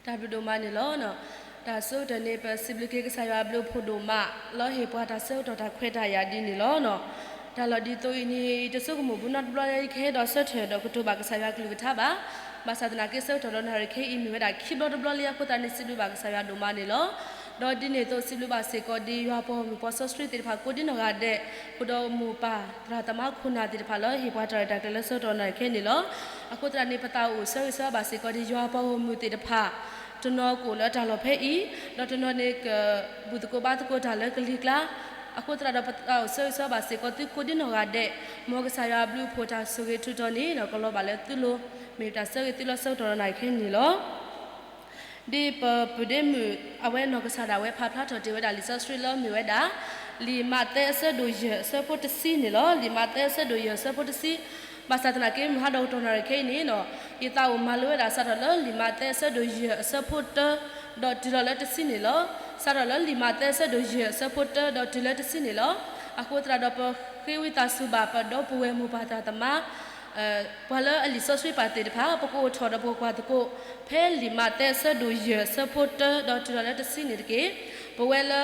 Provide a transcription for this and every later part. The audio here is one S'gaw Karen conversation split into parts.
တၢ်ဘျုးဒိၣ်မးန့ၣ်လီၤ. တၢ်ဆၢကတီၢ်န့ၣ် ပစံးဘျုးက့ၤကစၢ်ယွၤအဘျုးအဖှိၣ်ဒိၣ်မး လၢဟ့ၣ်ပှၤတၢ်ဆၢကတီၢ်တၢ်ခွဲးတၢ်ယာ်ဒ်န့ၣ်လီၤ. တၢ်လီၢ်ဒ်သိးအံၤန့ၣ် ယတဆိကမိၣ်ဘူးနီတဘျီလၢယကဟဲဒီးဆၢထၢၣ်ဒီးကတိၤဘၣ်ကစၢ်ယွၤကလုၢ်ကထါဘၣ်. ဘၣ်ဆၣ်သနာ်က့ ဆၢကတီၢ်ဒီးနၣ်ရံၣ်ခဲအံၤ မ့ၢ်ဝဲဒၣ်ခံဘျီတဘျီလံအဃိသတးန့ၣ် စံးဘျုးဘၣ်ကစၢ်ယွၤဒိၣ်မးန့ၣ်လီၤ. ဒီးဒ်န့ၣ်အသိး စံးဘျုးဘၣ်စ့ၢ်ကီးဒ်ယွၤပှၤဂီၢ်မုၢ်ပှၤစီဆှံသ့ၣ်တဖၣ် ကိးဒ်နီၢ်ဂၤဒဲး ဃုာ်ဒီးမိၢ်ပၢ်သရၣ်သမါခိၣ်နၢ်သ့ၣ်တဖၣ်လၢဟ့ၣ်ပှၤတၢ်ရဲၣ်တၢ်ကျဲၤလၢဆၢကတီၢ်နၣ်ရံၣ်ခဲအံၤန့ၣ်လီၤ. အဃိသတးန့ၣ် ပသးအိၣ်ဆၢဂ့ၤဆၢဝါဘၣ်စ့ၢ်ကီးဒ်ယွၤပှၤဂီၢ်မုၢ်သ့ၣ်တဖၣ် တနီၤကအိၣ်လၢတၢ်လီၢ်ဖဲအံၤ ဒီးတနီၤန့ၣ်က ဘူၣ်သကိးဘါသကိးတၢ်လၢကလံၤကျါ အဃိသတးဒီး ပသးအိၣ်ဆၢဂ့ၤဆၢဝါဘၣ်စ့ၢ်ကီးသုကိးဒ်နီၢ်ဂၤဒဲး မ်ကစၢ်ယွၤအဘျုးအဖှိၣ်တၢ်ဆိၣ်ဂ့ၤထူးတီၤန့ၣ် ကလီၤဘၣ်လၢသုလိၤ မ့ၢ်တၢ်ဆၢဂ့ၤသုလၢဆၢကတီၢ်နၣ်ရံၣ်ခဲအံၤန့ၣ်လီၤ. ဒ်ပပုၢ်ဒ့မုၣ်အဝဲနီၢ်ကစၢ်ဒၣ်ဝဲ ဖးဖျါထီၣ်တ့ၢ်ဝဲဒၣ်လံာ်စီဆှံလၢမ့ၢ်ဝဲဒၣ် လံာ်မးသဲအဆၢဒိၣ်ယဲၢ်အဆၢဖိတဆံန့ၣ်လီၤ. လံာ်မးသဲအဆၢဒိၣ်ယဲၢ်အဆၢဖိတဆံ ဘၣ်ဆၣ်သနာ်က့ မုၢ်ဟါဒီးကတီၢ်နၣ်ရံၣ်ခဲအံၤန့ၣ် ယသးအိၣ်မၤလိဝဲဒၣ်စးထီၣ်လၢလံာ်မးသဲအဆၢဒိၣ်ယဲၢ်အဆၢဖိတၢ ဒီးတုၤလီၤလၢတဆံန့ၣ်လီၤ. စးထီၣ်လၢလံာ်မးသဲအဆၢဒိၣ်ယဲၢ်အဆၢဖိတၢ ဒီးတုၤလၢတဆံန့ၣ်လီၤ. အဃိသတးဒီးပဃ့ဝံသးစူၤဘၣ်ပဒီပုၢ်ဝဲၢ်မိၢ်ပၢ်သရၣ်သမါ ပှၤလၢအလံာ်စီဆှံပာ်သ့ၣ်တဖၣ် ပကအိၣ်ထီၣ်ဒီးပကကွၢ်သကိး ဖဲလံာ်မးသဲအဆၢဒိၣ်ယဲၢ်အဆၢဖိတၢ ဒီးတုၤလီၤလၢတဆံန့ၣ်တက့ၢ်. ပဝဲလၢ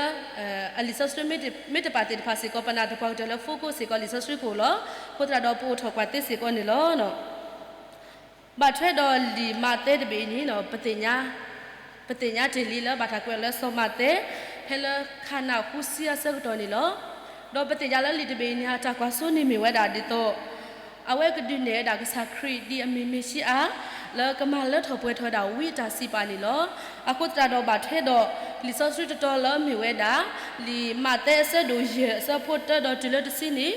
အလံာ်စီဆှံမ့ၢ်တပာ်သ့ၣ်တဖၣ်စ့ၢ်ကီး ပနာ်သပှၢ်ကတၢၢ်လၢ focus စ့ၢ်ကီးလံာ်စီဆှံကအိၣ်လီၤ. အဃိသတးဒီးပအိၣ်ထီၣ်ကွၢ်သ့စ့ၢ်ကီးန့ၣ်လီၤ. ဘၣ်ထွဲဒီးလံာ်မးသဲတဘ့ၣ်အံၤန့ၣ် ပသ့ၣ်ညါတ့ၢ်လံလၢဘၣ်တၢ်ကွဲးအီၤလၢစီၤမးသဲ ဖဲလၢခါနၣ်ဃုဆံအဆၢကတီၢ်န့ၣ်လီၤ. ဒီးပသ့ၣ်ညါလၢလံာ်တဘ့ၣ်အံၤန့ၣ် အတၢ်ကွၢ်စိန့ၣ်မ့ၢ်ဝဲဒၣ်ဒ်သိး အဝဲကဒုးနဲၣ်ဝဲဒၣ်ကစၢ်ခရံာ်ဒ်အမ့ၢ်မ့ၣ်ၡံအၤ လၢကမၤလၢထီၣ်ပှဲၤထီၣ်ဝဲဒၣ်ဝံအတၢ်စံးပာ်န့ၣ်လီၤ. အဃိသတးဒီးဘၣ်ထွဲဒီး လံာ်စီဆှံတတီၤလၢမ့ၢ်ဝဲဒၣ် လံာ်မးသဲအဆၢဒိၣ်ယဲၢ်အဆၢဖိတၢ ဒီးတုၤလၢတဆံန့ၣ်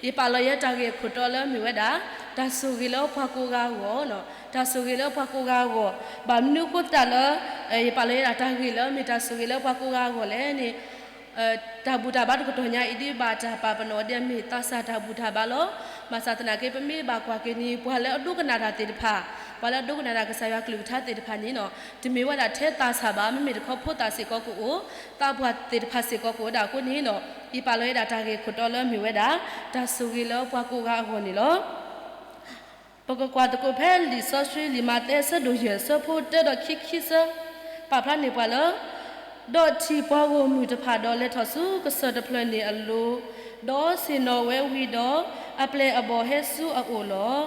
ယပာ်လီၤယဲတၢ်ဂ့ၢ်အခိၣ်တီလၢမ့ၢ်ဝဲဒၣ် တၢ်ဆိၣ်ဂ့ၤလၢပှၤကိးဂၤအဂီၢ်, တၢ်ဆိၣ်ဂ့ၤလၢပှၤကိးဂၤအဂီၢ်, ဘၣ်မနုၤအဃိသတးလၢ ယပာ်လီၤယဲဒၣ်တၢ်ဂ့ၢ်လၢမ့ၢ်တၢ်ဆိၣ်ဂ့ၤလၢပှၤကိးဂၤအဂီၢ်လဲၣ်န့ၣ် တၢ်ဘူၣ်တၢ်ဘါတကတီၢ်ညါအံၤ ဒ်ဘၣ်တၢ်ပာ်ပနီၣ်ဒ်အမ့ၢ်သးစၢ်တၢ်ဘူၣ်တၢ်ဘါလီၤ. ဘၣ်ဆၣ်သနာ်က့ ပမ့ၢ်ဘၣ်ကွၢ်က့ၤန့ၣ် ပှၤလၢအဒိကနၣ်တၢ်သ့ၣ်တဖၣ်, ပှၤလၢအဒိကနၣ်တၢ်ကစၢ်ယွၤကလုၢ်ကထါသ့ၣ်တဖၣ်န့ၣ် တမ့ၢ်ဝဲဒၣ်ထဲသးစၢ်ဘၣ်, မ့မ့ၢ်တခီဖိသၣ်စ့ၢ်ကီးကအိၣ်, သးပှၢ်သ့ၣ်တဖၣ်စ့ၢ်ကီးကအိၣ်ဒၣ်အဃိန့ၣ် ယပာ်လီၤယဲဒၣ်တၢ်ဂ့ၢ်အခိၣ်တီလၢမ့ၢ်ဝဲဒၣ် တၢ်ဆိၣ်ဂ့ၤလၢပှၤကိးဂၤအဂီၢ်န့ၣ်လီၤ. ပကကွၢ်သကိးဖဲလံာ်စီဆှံ လံာ်မးသဲအဆၢဒိၣ်ယဲၢ်အဆၢဖိတၢဒီးခံခံဆၢ ပာ်ဖျါန့ၢ်ပှၤလၢ ဒီးထံၣ်ပှၤဂီၢ်မုၢ်တဖၣ်ဒီးလဲၤထီၣ်ဆူကစၢၢ်တဖျၢၣ်န့ၣ်အလိၤ, ဒီးဆ့ၣ်နီၤဝဲဝံၤဒီး အပျဲၢ်အဘီၣ်ဟဲဆူအအိၣ်လီၤ.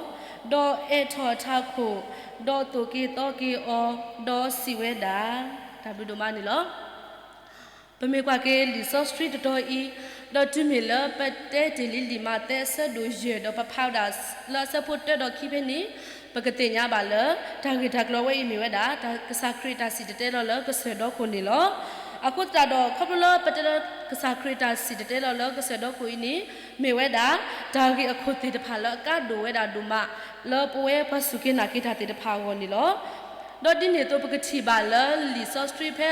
ဒီးအဲးထီၣ်အထးခိၣ်, ဒီးသိၣ်က့ၤသီက့ၤအီၤ, ဒီးစံးဝဲဒၣ်, တၢ်ဘျုးဒိၣ်မးန့ၣ်လီၤ. ပမ့ၢ်ကွၢ်က့ၤလံာ်စီဆှံတတီၤအံၤ, ဒီးတုၤမ့ၢ်လၢပတဲတ့ၢ်လံလံာ်မးသဲအဆၢဒိၣ်ယဲၢ် ဒီးပဖးဝဲဒၣ်လၢအဆၢဖိတၢဒီးခံဖဲန့ၣ်, ပကသ့ၣ်ညါဘၣ်လၢ တၢ်ဂ့ၢ်တၢ်ကျိၤဝဲအံၤမ့ၢ်ဝဲဒၣ် ကစၢ်ခရံာ်တၢ်စံၣ်တဲၤတဲလီၤလၢကစၢၢ်ဒီခိၣ်န့ၣ်လီၤ. အဃိသတးဒီး ခီဖျိလၢပတဲလၢကစၢ်ခရံာ်တၢ်စံၣ်တဲၤတဲလီၤလၢကစၢၢ်ဒီခိၣ်အံၤန့ၣ် မ့ၢ်ဝဲဒၣ် တၢ်ဂ့ၢ်အခိၣ်သ့ၣ်တဖၣ်လၢအကါဒိၣ်ဝဲဒၣ်ဒိၣ်မး လၢပဝဲပှၤစူၢ်က့ၤနာ်က့ၤတၢ်သ့ၣ်တဖၣ်အဂီၢ်န့ၣ်လီၤ. ဒီးဒ်န့ၣ်အသိး ပကထံၣ်ဘၣ်လၢလံာ်စီဆှံဖဲ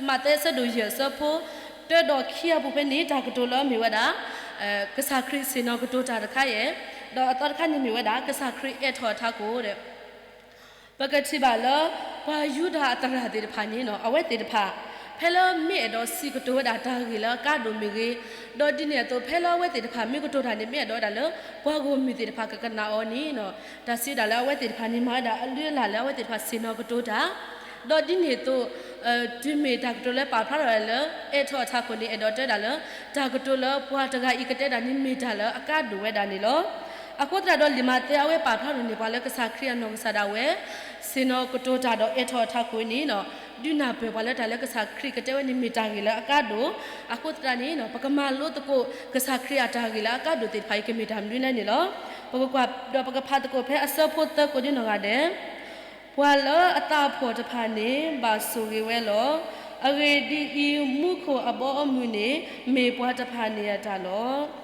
မးသဲအဆၢဒိၣ်ယဲၢ်အဆၢဖိ တၢဒီးခံအပူၤဖဲန့ၣ် တၢ်ကတိၤလၢအမ့ၢ်ဝဲဒၣ် ကစၢ်ခရံာ်ဆ့ၣ်နီၤကတိၤတၢ်တခါအံၤ, ဒီးအသီတခါန့ၣ်မ့ၢ်ဝဲဒၣ် ကစၢ်ခရံာ်အဲးထီၣ်အထးခိၣ်ဒီး ပကထံၣ်ဘၣ်လၢ ပှၤယူဒၤအသရၣ်သ့ၣ်တဖၣ်န့ၣ် အဝဲသ့ၣ်တဖၣ် ဖဲလၢမ့ၢ်အဲၣ်ဒိးစံးကတိၤဝဲဒၣ်တၢ်ဂ့ၢ်လၢအကါဒိၣ်မ့ၢ်ဂ့ၤ, ဒီးဒ်န့ၣ်အသိး ဖဲလၢအဝဲသ့ၣ်တဖၣ်မ့ၢ်ကတိၤတၢ်န့ၣ် မ့ၢ်အဲၣ်ဒိးဝဲဒၣ်လၢ ပှၤဂီၢ်မုၢ်သ့ၣ်တဖၣ်ကကနၣ်အီၤန့ၣ် တၢ်စံးဝဲဒၣ်လၢအဝဲသ့ၣ်တဖၣ်န့ၣ် မၤဝဲဒၣ်အလုၢ်အလၢ်လၢအဝဲသ့ၣ်တဖၣ်ဆ့ၣ်နီၤကတိၤတၢ်, ဒီးဒ်န့ၣ်အသိး တုၤမ့ၢ်တၢ်ကတိၤလၢပာ်ဖျါထီၣ်ဝဲဒၣ်လၢ အဲးထီၣ်အထးခိၣ်န့ၣ် အဲၣ်ဒိးတဲဝဲဒၣ်လၢ တၢ်ကတိၤလၢပှၤတဂၤအံၤကတဲဒၣ်န့ၣ် မ့ၢ်တၢ်လၢအကါဒိၣ်ဝဲဒၣ်န့ၣ်လီၤ. အဃိသတးဒီး လံာ်မးသဲအဝဲပာ်ဖျါထီၣ်န့ၢ်ပှၤလၢကစၢ်ခရံာ်အနီၢ်ကစၢ်ဒၣ်ဝဲ ဆ့ၣ်နီၤကတိၤတၢ်ဒီးအဲးထီၣ်အထးခိၣ်အံၤန့ၣ် ဒုးနၢ်ပၢၢ်ပှၤလၢတၢ်လၢကစၢ်ခရံာ်ကတဲဝဲန့ၣ်မ့ၢ်တၢ်ဂ့ၢ်လၢအကါဒိၣ်, အဃိသတးန့ၣ် ပကမၤလိသကိး ကစၢ်ခရံာ်အတၢ်ဂ့ၢ်လၢအကါဒိၣ်သ့ၣ်တဖၣ်အံၤ ကမ့ၢ်တၢ်မနုၤလဲၣ်န့ၣ်လီၤ. ပကကွၢ်ဒီးပကဖးသကိးဖဲအဆၢဖိသၢကိးဒ်နီၢ်ဂၤဒဲး, ပှၤလၢအသးဖှီၣ်တဖၣ်န့ၣ် ဘၣ်ဆိၣ်ဂ့ၤဝဲလီၤ. အဂ့ၢ်ဒ်အံၤ, မူခိၣ်အဘီအမုၢ်န့ၣ် မ့ၢ်ပှၤတဖၣ်န့ၣ်အတၢ်လီၤ.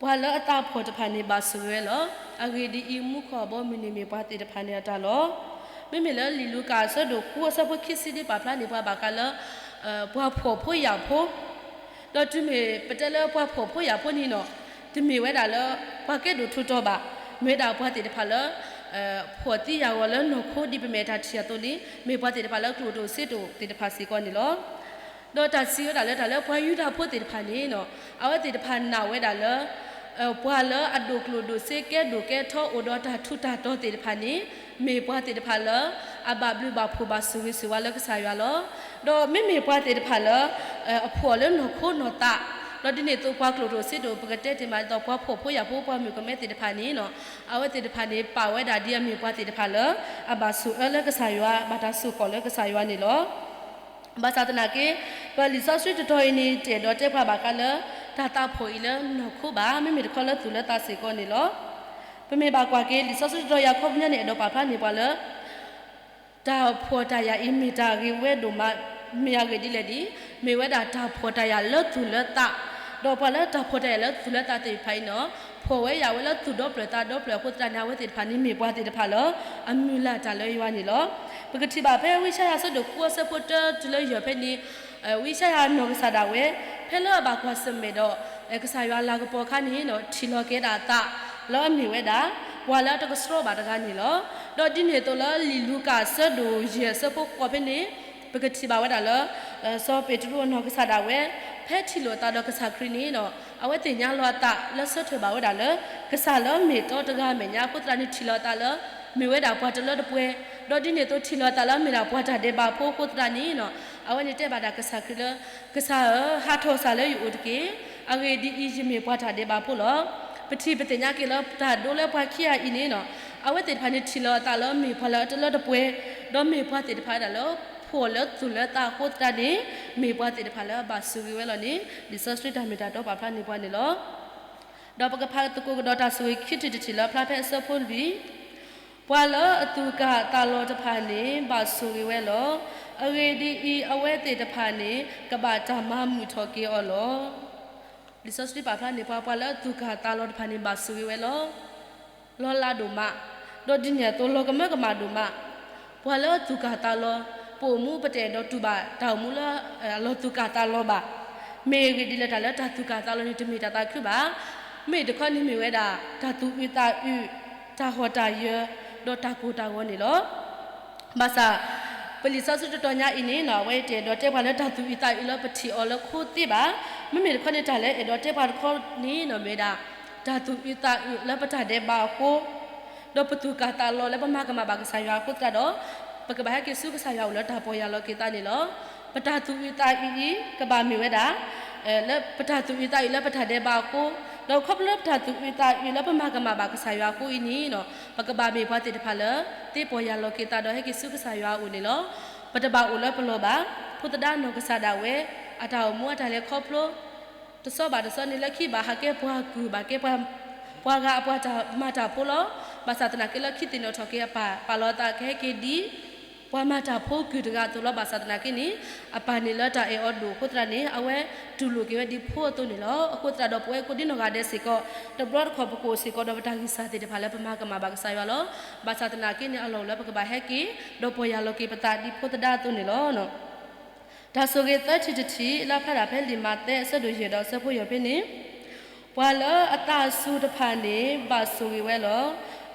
ပှၤလၢအသးဖှီၣ်တဖၣ်န့ၣ် ဘၣ်ဆိၣ်ဂ့ၤဝဲလီၤ. အဂ့ၢ်ဒ်အံၤ, မူခိၣ်အဘီအမုၢ်န့ၣ် မ့ၢ်ပှၤသ့ၣ်တဖၣ်န့ၣ်အတၢ်လီၤ. မ့မ့ၢ်လၢလံာ်လူၤကၣ်အဆၢဒိၣ်ဃုအဆၢဖိခံဆံ ဒ်ပာ်ဖျါန့ၢ်ပှၤဘၣ်ဃးလၢ ပှၤဖှီၣ်ဖိယာ်ဖိ, ဒီးတုၤမ့ၢ်ပတဲလၢပှၤဖှီၣ်ဖိယာ်ဖိန့ၣ်နီၤ, တမ့ၢ်ဝဲဒၣ်လၢ ပှၤကဲဒိၣ်ထူးတီၤဘၣ်, မ့ၢ်ဝဲဒၣ်ပှၤသ့ၣ်တဖၣ်လၢ ဖှီၣ်သံယာ်ဂီၤလၢနီၢ်ခိ ဒ်ပမ့ၢ်တၢ်ထံၣ်အသိးန့ၣ် မ့ၢ်ပှၤသ့ၣ်တဖၣ်လၢကျိၣ်ဒိၣ်စ့ဒိၣ်သ့ၣ်တဖၣ်စ့ၢ်ကီးန့ၣ်လီၤ. ဒီးတၢ်စံးဝဲဒၣ်လၢတၢ်လၢပှၤယူဒၤဖိသ့ၣ်တဖၣ်န့ၣ်နီၤ, အဝဲသ့ၣ်တဖၣ်နာ်ဝဲဒၣ်လၢ ပှၤလၢအဒိၣ်ကျိၣ်ဒိၣ်စ့ကဲဒိၣ်ကဲထီအိၣ်ဒီးတၢ်ထူးတၢ်တီၤသ့ၣ်တဖၣ်န့ၣ် မ့ၢ်ပှၤသ့ၣ်တဖၣ်လၢ အဘၣ်ဘျုးဘၣ်ဖှိၣ်ဘၣ်ဆိၣ်ဂ့ၤဆိၣ်ဝါလၢကစၢ်ယွၤလီၤ. ဒီးမ့မ့ၢ်ပှၤသ့ၣ်တဖၣ်လၢ အဖှီၣ်လၢနီၢ်ခိနီၢ်သး, ဒီးဒ်န့ၣ်အသိးပှၤကျိာ်ကျိာ်စ့ဒိၣ် ပကတဲတ့ၢ်မးဒ်သိး ပှၤဖှီၣ်ဖိယာ်ဖိ ပှၤမုၣ်ကမဲသ့ၣ်တဖၣ်န့ၣ် အဝဲသ့ၣ်တဖၣ်န့ၣ် ပာ်ဝဲဒၣ်ဒ်အမ့ၢ်ပှၤသ့ၣ်တဖၣ်လၢ အဘၣ်ဆိၣ်အၢလၢကစၢ်ယွၤ ဘၣ်တၢ်ဆိၣ်ဃီၣ်လၢကစၢ်ယွၤန့ၣ်လီၤ. ဘၣ်ဆၣ်သနာ်က့ ပလံာ်စီဆှံတတီၤအံၤန့ၣ် တအဲၣ်ဒိးတဲပှၤဘၣ်ဃးလၢ တၢ်သးဖှီၣ်အံၤလၢနီၢ်ခိဘၣ်, မ့မ့ၢ်တခီလၢသူၣ်လၢသးစ့ၢ်ကီးန့ၣ်လီၤ. ပမ့ၢ်ဘၣ်ကွၢ်က့ၤ လံာ်စီဆှံတတီၤအံၤအခီပညီန့ၣ် အဲၣ်ဒိးပာ်ဖျါန့ၢ်ပှၤလၢ တၢ်ဖှီၣ်တၢ်ယာ်အံၤ မ့ၢ်တၢ်ဂ့ၤဝဲဒိၣ်မး, မ့ၢ်အဂ့ၢ်ဒ်လဲၣ်န့ၣ် မ့ၢ်ဝဲဒၣ်တၢ်ဖှီၣ်တၢ်ယာ်လၢသူၣ်လၢသး, ဒီးပှၤလၢတၢ်ဖှီၣ်တၢ်ယာ်လၢသူၣ်လၢသးသ့ၣ်တဖၣ်အံၤန့ၣ် ဖှီၣ်ဝဲယာ်ဝဲလၢသူၣ်ဒီဖျၢၣ်သးဒီဖျၢၣ်အဃိသတးန့ၣ် အဝဲသ့ၣ်တဖၣ်န့ၣ် မ့ၢ်ပှၤသ့ၣ်တဖၣ်လၢ အမုၢ်လၢ်တၢ်လၢယွၤန့ၣ်လီၤ. ပကထံၣ်ဘၣ်ဖဲဝံယၡါယၤအဆၢဒိၣ်ဃုအဆၢဖိတၢတုၤလၢယဲၢ်ဖဲန့ၣ် ဝံယၡါယၤနီၢ်ကစၢ်ဒၣ်ဝဲ ဖဲလၢအဘၣ်ကွၢ်ဆၢၣ်မဲာ်ဒီး ကစၢ်ယွၤလၤကပီၤအခါန့ၣ် ထံၣ်လီၤက့ၤဒၣ်အသးလၢအမ့ၢ်ဝဲဒၣ် ပှၤလၢအတကဆှီဘၣ်တဂၤန့ၣ်လီၤ. ဒီးဒ်န့ၣ်အသိးလၢလံာ်လူၤကၣ်အဆၢဒိၣ်ယဲၢ်အဆၢဖိဃိးဖဲန့ၣ် ပကထံၣ်ဘၣ်ဝဲဒၣ်လၢ စီၤပ့းတရူးအနီၢ်ကစၢ်ဒၣ်ဝဲ ဖဲထံၣ်လိာ်အသးဒီးကစၢ်ခရံာ်န့ၣ် အဝဲသ့ၣ်ညါလီၤအသးလၢဆၢထၢၣ်ဘၣ်ဝဲဒၣ်လၢ ကစၢ်လၢအမ့ၢ်တီတဂၤအမဲာ်ညါအဃိသတးန့ၣ် ထံၣ်လီၤအသးလၢ မ့ၢ်ဝဲဒၣ်ပှၤတလၢတပှဲၤ, ဒီးဒ်န့ၣ်အသိးထံၣ်လီၤအသးလၢအမ့ၢ်ဒၣ်ပှၤတၢ်ဒဲးဘးဖိအဃိသတးန့ၣ် အဝဲန့ၣ်တဲဘၣ်ဒၣ်ကစၢ်ခရံာ်လၢ ကစၢ်ဧၢ, ဟးထီၣ်စၢ်လၢယအိၣ်တက့ၢ်. အဂ့ၢ်ဒ်အံၤ, ယမ့ၢ်ပှၤတၢ်ဒဲးဘးဖိလီၤ. ပထံၣ်ပသ့ၣ်ညါက့ၤလၢတၢ်ဒိလၢပှၤခံဂၤအံၤန့ၣ် အဝဲသ့ၣ်တဖၣ်န့ၣ်ထံၣ်လီၤအသးလၢမ့ၢ်ပှၤလၢအတလၢတပှဲၤ, ဒီးမ့ၢ်ပှၤသ့ၣ်တဖၣ်ဝဲဒၣ်လၢ ဖှီၣ်လၢသူၣ်လၢသးအဃိသတးန့ၣ် မ့ၢ်ပှၤသ့ၣ်တဖၣ်လၢအဘၣ်ဆိၣ်ဂ့ၤဝဲလီၤန့ၣ် လံာ်စီဆှံတၢ်မ့ၢ်တၢ်တီပာ်ဖျါန့ၢ်ပှၤန့ၣ်လီၤ. ဒီးပကဖးသကိးကဒီးတၢ်ဆိၣ်ဂ့ၤခံထံၣ်တထံၣ်လၢအဖျါဖဲအဆၢဖိလွံၢ်, ပှၤလၢအသူၣ်ကၢ်သးလီၤတဖၣ်န့ၣ် ဘၣ်ဆိၣ်ဂ့ၤဝဲလီၤ. အဂ့ၢ်ဒ်အံၤ, အဝဲသ့ၣ်တဖၣ်န့ၣ် ကဘၣ်တၢ်မၤမုာ်ထီၣ်က့ၤအီၤလီၤ. လံာ်စီဆှံပာ်ဖျါန့ၢ်ပှၤ ပှၤလၢအသူၣ်ကၢ်သးလီၤတဖၣ်န့ၣ် ဘၣ်ဆိၣ်ဂ့ၤဝဲလီၤ. လီၤလးဒိၣ်မး, ဒီးဒ်န့ၣ်အသိးလီၤကမၢကမၣ်ဒိၣ်မး, ပှၤလၢအသူၣ်ကၢ်သးလီၤ, ပအိၣ်မူပတအဲၣ်ဒိးတူၢ်ဘၣ်တၢ်အိၣ်မူလၢအလီၤသူၣ်ကၢ်သးလီၤဘၣ်. မ့ၢ်အဂ့ၢ်ဒ်လဲၣ် တၢ်လၢတၢ်သူၣ်ကၢ်သးလီၤန့ၣ် တမ့ၢ်တၢ်သးခုဘၣ်. မ့ၢ်တခီန့ၣ်မ့ၢ်ဝဲဒၣ် တၢ်သူၣ်အုးသးအုး, တၢ်ဟီၣ်တၢ်ယၢၤ, ဒီးတၢ်ကိၢ်တၢ်ဂီၤန့ၣ်လီၤ. ဘၣ်ဆၣ် ပလံာ်စီဆှံတတီၤညါအံၤန့ၣ် အဝဲတအဲၣ်ဒိးတဲပှၤလၢတၢ်သူၣ်အုးသးအုးလၢပထံၣ်အီၤလၢခိသ့ဘၣ်. မ့မ့ၢ်တခီန့ၣ် တၢ်လၢအဲၣ်ဒိးတဲပှၤတခီန့ၣ် မ့ၢ်ဝဲဒၣ် တၢ်သူၣ်အုးသးအုးလၢပတၢ်ဒဲးဘးအဃိ ဒီးပသူၣ်ကၢ်သးလီၤလၢပမၤကမၣ်ဘၣ်ကစၢ်ယွၤအဃိသတးဒီး ပကဘၣ်ဟဲက့ၤဆူကစၢ်ယွၤအအိၣ်လၢတၢ်ပီၢ်ယၢ်လီၤက့ၤသးန့ၣ်လီၤ. ပတၢ်သူၣ်အုးသးအုးအံၤ ကဘၣ်မ့ၢ်ဝဲဒၣ် လၢပတၢ်သူၣ်အုးသးအုးလၢပတၢ်ဒဲးဘးအဃိ, ဒီးခီဖျိလၢပတၢ်သူၣ်အုးသးအုးလၢပမၤကမၣ်ဘၣ်ကစၢ်ယွၤအဃိအံၤန့ၣ် ပကဘၣ်မ့ၢ်ပှၤသ့ၣ်တဖၣ်လၢ သ့ပီၢ်ယၢ်လီၤက့ၤသးဒီးဟဲက့ၤဆူကစၢ်ယွၤအအိၣ်န့ၣ်လီၤ. ပတဘၣ်အိၣ်လၢပလီၢ်ဘၣ်. ဖိသဒါနီၢ်ကစၢ်ဒၣ်ဝဲ အတၢ်အိၣ်မူအတၢ်လဲၤခီဖျိ တဆီဘၣ်တဆီန့ၣ် လၢခံဘၣ်ဟးကဲပှၤကုၢ် ဘၣ်ကဲပှၤဂၤအပှၤတၢ်မၤတၢ်ဖိလီၤ. ဘၣ်ဆၣ်သနာ်က့လၢခံသ့ၣ်နီၣ်ထီၣ်က့ၤအပၢ် ပာ်လီၤအသးကဟဲက့ၤဒ် ပှၤမၤတၢ်ဖိကုၢ်တဂၤအသိးလီၤ. ဘၣ်ဆၣ်သနာ်က့န့ၣ် အပၢ်န့ၣ်လၢတၢ်အဲၣ်အီၤဒိၣ်အဃိသတးန့ၣ် အဝဲတူၢ်လိာ်က့ၤဝဲဒ်ဖိအသိးန့ၣ်လီၤ. အဃိသတးဒီးပဝဲကိးဒ်နီၢ်ဂၤဒဲးစ့ၢ်ကီး တဘျီတခီၣ်ပကအိၣ်စ့ၢ်ကီးဒီးပတၢ်ဂံၢ်စၢ်သ့ၣ်တဖၣ်လၢပမၤကမၣ်ဘၣ်ကစၢ်ယွၤလီၤ. ဘၣ်ဆၣ်သနာ်က့န့ၣ် အလီၢ်အိၣ်လၢပကဘၣ်ဟဲက့ၤ ဒီးပီၢ်ယၢ်လီၤက့ၤပသးဒ်ဖိသဒါအသိးန့ၣ်လီၤ. တၢ်ဆိၣ်ဂ့ၤသၢထံၣ်တထံၣ် လၢအဖျါဒၣ်ဖဲလံာ်မးသဲအဆၢဒိၣ်ယဲၢ်ဒီးအဆၢဖိယဲၢ်ဖဲန့ၣ်, ပှၤလၢအသးစူၤတဖၣ်န့ၣ် ဘၣ်ဆိၣ်ဂ့ၤဝဲလီၤ.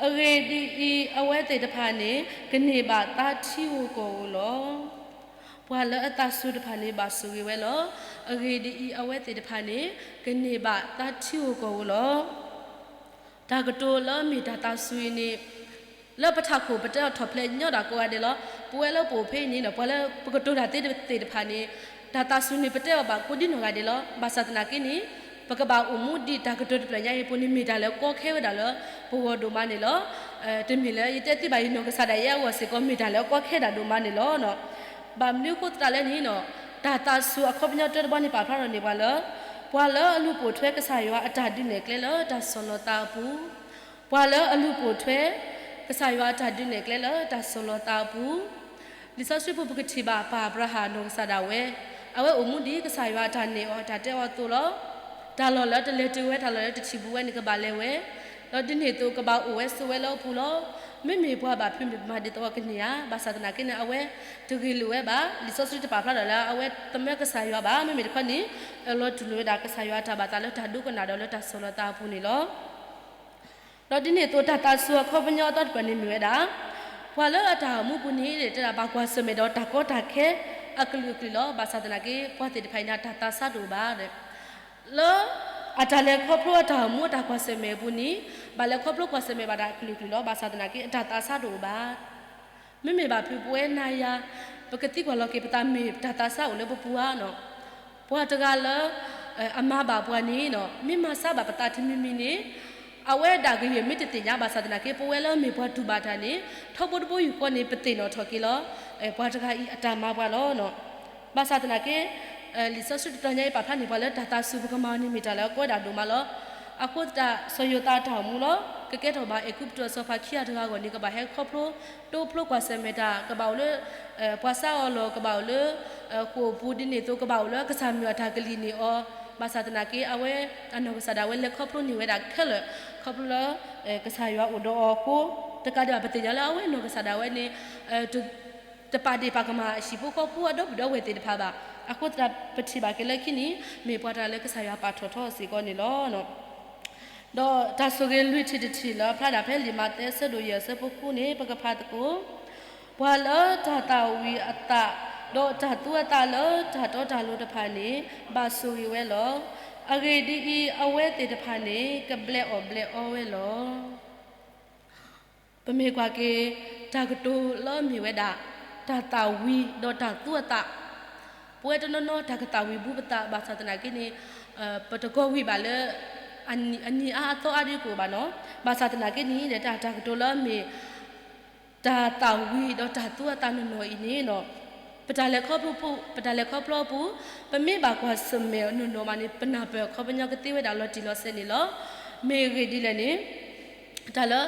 အဂ့ၢ်ဒ်အံၤ, အဝဲသ့ၣ်တဖၣ်န့ၣ် ကန့ၢ်ဘၣ်သါထံဧိၤကီၢ်ဧိၤလီၤ. ပှၤလၢအသးစူၤတဖၣ်န့ၣ် ဘၣ်ဆိၣ်ဂ့ၤဝဲလီၤ. အဂ့ၢ်ဒ်အံၤ, အဝဲသ့ၣ်တဖၣ်န့ၣ် ကန့ၢ်ဘၣ်သါထံဧိၤကီၢ်ဧိၤလီၤ. တၢ်ကတိၤလၢမ့ၢ်တၢ်သးစူၤအံၤန့ၣ် လၢပထးခိၣ်ပတဲအီၤထီၣ်ဖျဲးညီဒၣ်ကိးဂၤဒဲးလီၤ. ပဝဲလၢပအိၣ်ဖဲအံၤန့ၣ် ပှၤလၢပကတိၤတၢ်သ့သ့ၣ်တဖၣ်န့ၣ် တၢ်သးစူၤန့ၣ် ပတဲအီၤဘၣ်ကိးဒ်နီၢ်ဂၤဒဲးလီၤ. ဘၣ်ဆၣ်သနာ်က့န့ၣ် ပကဘၣ်အိၣ်မူဒ်တၢ်ကတိၤတဖျၢၣ်ညါအံၤအပူၤန့ၣ် မ့ၢ်တၢ်လၢကီခဲဝဲဒၣ်လၢပဂီၢ်ဒိၣ်မးန့ၣ်လီၤ. တမ့ၢ်လၢယတဲသ့ဘၣ် ယနီၢ်ကစၢ်ဒၣ်ယဲအဂီၢ်စ့ၢ်ကီး မ့ၢ်တၢ်လၢအကီခဲဒၣ်ဒိၣ်မးန့ၣ်လီၤ. ဘၣ်မနုၤအဃိသတးလဲၣ်န့ၣ် တၢ်သးစူၤအခီပညီတၢတဘီန့ၣ် ပာ်ဖျါထီၣ်န့ၢ်ပှၤလၢ ပှၤလၢအလူၤပိာ်ထွဲကစၢ်ယွၤအတၢ်ဒုးနဲၣ်ကျဲလၢတၢ်ဆီၣ်လီၤသးအပူၤ, ပှၤလၢအလူၤပိာ်ထွဲ ကစၢ်ယွၤအတၢ်ဒုးနဲၣ်ကျဲလၢတၢ်ဆီၣ်လီၤသးအပူၤ, လံာ်စီဆှံပူၤပကထံၣ်ဘၣ်ပၢ်အၤဘြၤဟၣ်နီၢ်ကစၢ်ဒၣ်ဝဲ အဝဲအိၣ်မူဒ်ကစၢ်ယွၤအတၢ်နဲၣ်အီၤအတၢ်တဲအီၤအသိးလီၤ. တၢ်လီၢ်လၢတလဲၤတုၤဝဲ တၢ်လီၢ်လၢတထံၣ်ဘူးဝဲန့ၣ် ကဘၣ်လဲၤဝဲ, ဒီးဒ်န့ၣ်အသိးကဘၣ်အိၣ်ဝဲဆိးဝဲလၢအပူၤလီၤ. မ့မ့ၢ်ပှၤဘၣ်ဖုးမ့ၢ်မၤဒ်သိးကန့ၢ်ဧါ. ဘၣ်ဆၣ်သနာ်က့န့ၣ် အဝဲတဂ့ၤလိာ်ဝဲဘၣ်. လံာ်စီဆှံတပာ်ဖျါဒီးလၢအဝဲသမၢကစၢ်ယွၤဘၣ်. မ့မ့ၢ်တခီန့ၣ် အလီၤတူၢ်လိာ်ဝဲဒၣ်ကစၢ်ယွၤအတၢ်ဘၣ်သးလၢတၢ်ဒိကနၣ်ဒီးလၢတၢ်ဆီၣ်လီၤသးအပူၤန့ၣ်လီၤ. ဒီးဒ်န့ၣ်အသိးတၢ်သးစူၤအခီပညီအသီတဖၣ်န့ၣ်မ့ၢ်ဝဲဒၣ် ပှၤလၢအတၢ်အိၣ်မူပူၤန့ၣ် တဲဒၣ်ဘၣ်ကွၢ်ဆၢၣ်မဲာ်ဒီးတၢ်ကီတၢ်ခဲအကလုာ်ကလုာ်လီၤ. ဘၣ်ဆၣ်သနာ်က့ ပှၤသ့ၣ်တဖၣ်အံၤန့ၣ် အတၢ်သးစၢ်တအိၣ်ဘၣ်. လၢအတၢ်လဲၤခီဖျိအတၢ်အိၣ်မူအတၢ်ကွၢ်ဆၢၣ်မဲာ်အပူၤန့ၣ် ဘၣ်လဲၤခီဖျိကွၢ်ဆၢၣ်မဲာ်ဘၣ်တၢ်အကလုာ်ကလုာ်လီၤ. ဘၣ်ဆၣ်သနာ်က့ အတၢ်သးစၢ်တအိၣ်ဘၣ်. မ့မ့ၢ်ဘၣ်ဖုးပဝဲနၤယၤ, ပကသံကွၢ်လီၤက့ၤပသးမ့ၢ်တၢ်သးစၢ်အိၣ်လၢပပူၤဧါနီၤ. ပှၤတဂၤလၢ အမၤဘၣ်ပှၤန့ၣ်နီၤ, မ့ၢ်မၤစၢ်ဘၣ်ပသးတမံၤမံၤန့ၣ် အဝဲဒၣ်ကယဲၢ်မ့ၢ်တသ့ၣ်ညါဘၣ်ဆၣ်သနာ်က့ ပဝဲလၢမ့ၢ်ပှၤတူၢ်ဘၣ်တၢ်န့ၣ် ထီဘိတဘိယူၢ်ဃီန့ၣ် ပသ့ၣ်နီၣ်ထီၣ်က့ၤလီၤ ပှၤတဂၤအံၤအတၢ်မၤပှၤလီၤနီၤ. ဘၣ်ဆၣ်သနာ်က့ လံာ်စီဆှံတတီၤညါအံၤပာ်ဖျါန့ၢ်ပှၤလၢတၢ်သးစူၤပကမၤအီၤန့ၣ်မ့ၢ်တၢ်လၢအကီဝဲဒၣ်ဒိၣ်မးလီၤ. အဃိသတး စီၤယိၤသးအတၢ်အိၣ်မူလီၤ. ကကဲထီၣ်ဘၣ်အဲၤကူပတူးအစီၤပၤခံဂၤတဂၤအဂီၢ်န့ၣ် ကဘၣ်ဟဲခီဖျိ တိဖျိကွၢ်ဆၢၣ်မဲာ်တၢ် ကဘၣ်အိၣ်လၢ ပှၤဆါအီၤလီၢ် ကဘၣ်အိၣ်လၢ ဃိာ်ပူၤဒ်န့ၣ်အသိး ကဘၣ်အိၣ်လၢကစၢ်မုၢ်အတၢ်ကလံၣ်န့ၢ်အီၤ, ဘၣ်ဆၣ်သနာ်က့ အဝဲအနီၢ်ကစၢ်ဒၣ်ဝဲ လဲၤခီဖျိန့ၢ်ဝဲဒၣ်ခဲလၢာ် ခီဖျိလၢ ကစၢ်ယွၤအိၣ်ဒီးအီၤအဃိ, တကးဒံးဘၣ် ပသ့ၣ်ညါလၢအဝဲနီၢ်ကစၢ်ဒၣ်ဝဲန့ၣ် တပာ်ဒ့ၣ်ပာ်ကမၣ်ဟံၣ်ဖိဃီဖိအဒီပုၢ်ဒီဝဲၢ်သ့ၣ်တဖၣ်ဘၣ်. အဃိသတး ပထံၣ်ဘၣ်က့ၤလၢခံန့ၣ် မ့ၢ်ပှၤတဂၤလၢကစၢ်ယွၤပာ်ထီၣ်ထီစ့ၢ်ကီးန့ၣ်လီၤ. ဒီးတၢ်ဆိၣ်ဂ့ၤလွံၢ်ထံၣ်တထံၣ်လၢအဖျါဒၣ်ဖဲလံာ်မးသဲအဆၢဒိၣ်ယဲၢ်အဆၢဖိဃုန့ၣ် ပကဖးသကိး, ပှၤလၢတၢ်သၣ်ဝံၤအသး ဒီးတၢ်သူအသးလၢတၢ်တီတၢ်လိၤတဖၣ်န့ၣ် ဘၣ်ဆိၣ်ဂ့ၤဝဲလီၤ. အဂ့ၢ်ဒ်အံၤ, အဝဲသ့ၣ်တဖၣ်န့ၣ် ကဘျဲးအီၣ်ဘျဲးအီဝဲလီၤ. ပမ့ၢ်ကွၢ်က့ၤ တၢ်ကတိၤလၢမ့ၢ်ဝဲဒၣ် တၢ်သၣ်ဝံၤဒီးတၢ်သူအသး, ပဝဲတနီၤနီၤတၢ်ကသၣ်ဝံၤဘူးပသး ဘၣ်ဆၣ်သနာ်က့န့ၣ် ပတကီၢ်ဝံၤဘၣ်လၢ အနံၤအါအသီအါဒ်ကအိၣ်ဘၣ်နီၤ. ဘၣ်ဆၣ်သနာ်က့န့ၣ် တၢ်တၢ်ကတိၤလၢမ့ၢ် တၢ်သၣ်ဝံၤဒီးတၢ်သူအသးနီၢ်နီၢ်အံၤန့ၣ်နီၤ, ပတၢ်လဲၤခီဖျိပူၤ, ပတၢ်လဲၤခီဖျိအပူၤ, ပမ့ၢ်ဘၣ်ကွၢ်ဆၢၣ်မဲာ်နီၢ်နီၢ်မးန့ၣ် ပနၢ်ပၢၢ်အခီပညီကသ့ဝဲဒၣ်လီၤတံၢ်လီၤဆဲးန့ၣ်လီၤ. မ့ၢ်အဂ့ၢ်ဒ်လဲၣ်န့ၣ် တၢ်လၢ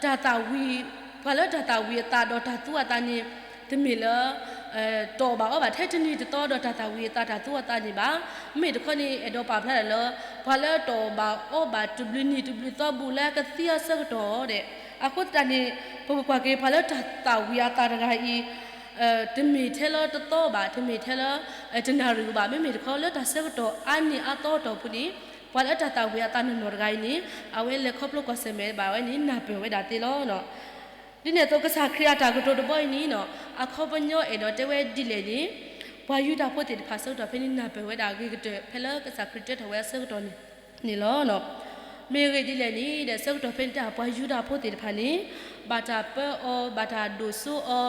တၢ်သၣ်ဝံၤ, ပှၤလၢတၢ်သၣ်ဝံၤအသးဒီးတၢ်သူအသးန့ၣ် တမ့ၢ်လၢ တအီၣ်ဘၣ်အီဘၣ်ထဲတနံၤတသီဒီး တၢ်သၣ်ဝံၤအသးတၢ်သူအသးန့ၣ်ဘၣ်. မ့မ့ၢ်တခီန့ၣ် အဲၣ်ဒိးပာ်ဖျါဒၣ်လၢ ပှၤလၢတအီၣ်ဘၣ်အီဘၣ်တဘျုးနံၣ်တဘျုးသီဘူးလၢကသံအဆၢကတီၢ်ဒီး အဃိသတးန့ၣ် ပကကွၢ်က့ၤ ပှၤလၢတၢ်သၣ်ဝံၤအသးတဂၤအံၤ တမ့ၢ်ထဲလၢတသီဘၣ်, တမ့ၢ်ထဲလၢ တနၣ်ရံၣ်ဘၣ်, မ့မ့ၢ်တခီလၢတၢ်ဆၢကတီၢ်အါနံၣ်အါသီအတီၢ်ပူၤန့ၣ် ပှၤလၢတၢ်သၣ်ဝံၤအသးနီၢ်နီၢ်တဂၤအံၤန့ၣ် အဝဲလဲၤခီဖျိကွၢ်ဆၢၣ်မဲာ်ဘၣ်ဝဲန့ၣ် နၢ်ပၢၢ်ဝဲဒၣ်သ့လီၤ. ဒ်န့ၣ်အသိး ကစၢ်ခရံာ်အတၢ်ကတိၤတဘီအံၤန့ၣ်နီၤ, အခီပညီအဲၣ်ဒိးတဲဝဲဒ်လဲၣ်န့ၣ် ပှၤယူဒၤဖိသ့ၣ်တဖၣ်ဆၢကတီၢ်ဖဲန့ၣ် နၢ်ပၢၢ်ဝဲဒၣ်ဂ့ၤကတၢၢ် ဖဲလၢကစၢ်ခရံာ်တဲထီၣ်ဝဲအဆၢကတီၢ်န့ၣ်လီၤ. မ့ၢ်ဂ့ၢ်ဒ်လဲၣ်န့ၣ်ဒီး ဆၢကတီၢ်ဖဲန့ၣ်တၢ် ပှၤယူဒၤဖိသ့ၣ်တဖၣ်န့ၣ် ဘၣ်တၢ်ပၢအီၤ, ဘၣ်တၢ်ဒိၣ်စိအီ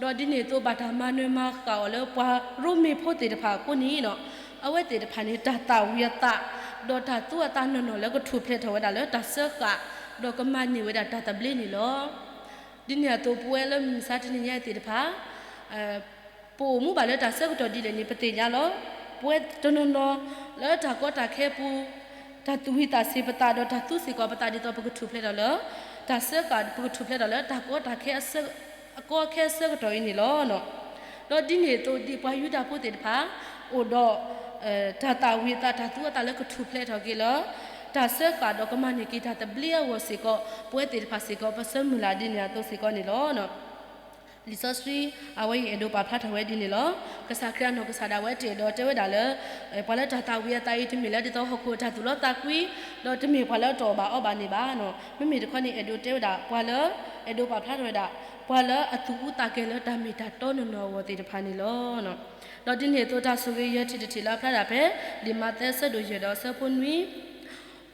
ၤ, ဒီးဒ်န့ၣ်အသိး ဘၣ်တၢ်မၤနၢၤမၤဃၣ်အီၤလၢပှၤရိမ့ၤဖိသ့ၣ်တဖၣ်အဃိန့ၣ်နီၤ, အဝဲသ့ၣ်တဖၣ်န့ၣ် တၢ်သၣ်ဝံၤအသး ဒီးတၢ်သူအသးနီၢ်နီၢ်လၢကထူၣ်ဖျဲးထီၣ်ဝဲဒၣ်လၢတၢ်စၢဃာ် ဒီးကမၤန့ၢ်ဝဲဒၣ်တၢ်သဘျ့န့ၣ်လီၤ. ဒ်န့ၣ်အသိး ပဝဲလၢမုၢ်မဆါတနံၤညါအံၤသ့ၣ်တဖၣ် ပအိၣ်မူဘၣ်လၢတၢ်ဆၢကတီၢ်ဒ်လဲၣ်န့ၣ် ပသ့ၣ်ညါလီၤ. ပဝဲတနီၤနီၤလၢတၢ်ကီတၢ်ခဲပူၤ တၢ်သူၣ်ဝံၤသးစ့ၤပသးဒီးတၢ်သူစ့ၢ်ကီးပသးဒ်သိးပကထူၣ်ဖျဲးထီၣ်လၢ တၢ်စၢဃာ် ပကထူၣ်ဖျဲးထီၣ်လၢတၢ်ကီတၢ်ခဲ အကီအခဲအဆၢကတီၢ်အံၤန့ၣ်လီၤ. ဒီးဒ်န့ၣ်အသိး ဒ်ပှၤယူဒၤဖိသ့ၣ်တဖၣ် အိၣ်ဒီး တၢ်သၣ်ဝံၤအသး တၢ်သူအသးလၢကထူၣ်ဖျဲးထီၣ်က့ၤလၢ တၢ်စၢဃာ်ဒီးကမၤန့ၢ်က့ၤတၢ်သဘျ့အဂီၢ်စ့ၢ်ကီး ပဝဲသ့ၣ်တဖၣ်စ့ၢ်ကီး ပဆၢမုၢ်လၢ်ဒ်န့ၣ်အသိးစ့ၢ်ကီးန့ၣ်လီၤ. လံာ်စီဆှံ အဝဲအံၤအဲၣ်ဒိးပာ်ဖျါထီၣ်ဝဲဒ်န့ၣ်လီၤ. ကစၢ်ခရံာ်အနီၢ်ကစၢ်ဒၣ်ဝဲတအဲၣ်ဒိးတဲဝဲဒၣ်လၢ ပှၤလၢတၢ်သၣ်ဝံၤအသးအံၤ တမ့ၢ်လၢဒ်သိးဟီၣ်ခိၣ်အတၢ်သူၣ်လီသးကွံ ဒီးတမ့ၢ်ပှၤလၢတအီၣ်ဘၣ်အီဘၣ်န့ၣ်ဘၣ်. မ့မ့ၢ်တခီန့ၣ် အဲၣ်ဒိးတဲဝဲဒၣ် ပှၤလၢ အဲၣ်ဒိးပာ်ဖျါထီၣ်ဝဲဒၣ် ပှၤလၢအသူၣ်အူသးကဲၤလၢတၢ်မ့ၢ်တၢ်တီနီၢ်နီၢ်အဂီၢ်သ့ၣ်တဖၣ်န့ၣ်လီၤ. ဒီးဒ်န့ၣ်အသိး တၢ်ဆိၣ်ဂ့ၤယဲၢ်ထံၣ်တထံၣ်လၢအဖျါဒၣ်ဖဲ လံာ်မးသဲအဆၢဒိၣ်ယဲၢ်ဒီးအဆၢဖိနွံ